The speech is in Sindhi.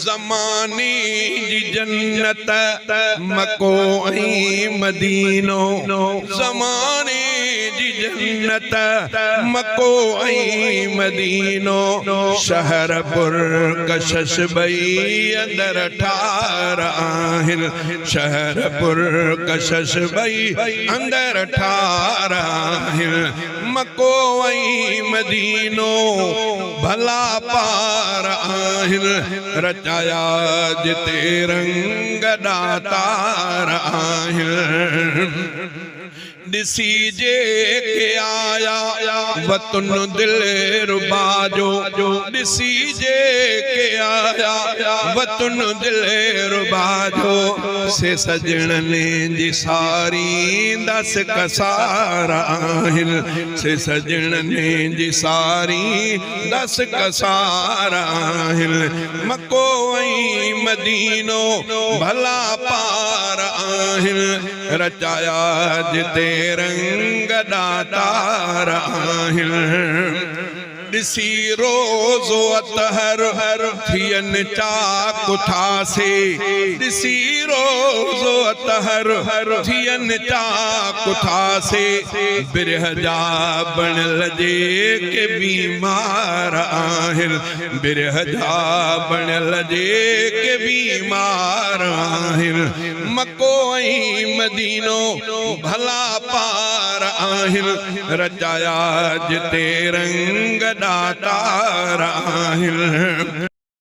زماني جي جنت مڪو ۽ مدينو زماني جي جنت مڪو ۽ مدينو شهر پر ڪشش ٻئي اندر ٺار آهن شهر پر ڪشش ٻئي اندر ٺار آهن مڪو ۽ مدينو ڀلا پار آهن، رچايا جتي رنگ ڏاتار آهن. ڏسي جيڪي آيا وطن دلربا جو، ڏسي جيڪي آيا وطن دلربا جو، سي سڄڻن جي ساريندس ڪسار آهن، سي سڄڻن جي ساريندس ڪسار آهن. مڪو ۽ مدينو ڀلا پار آهن، رچايا جتي رنگ ڏاتار آهن. ڏسي روضو اطهر ٿين چاڪ ٿا سي ڏسي روضو اطهر ٿين چاڪ ٿا سي برهه جا بڻيل جيڪي بيمار آهن برهه جا بڻيل جيڪي بيمار آهن مڪو ۽ مدينو ڀلا پار آهن رچايا جتي رنگ ڏاتار آهن.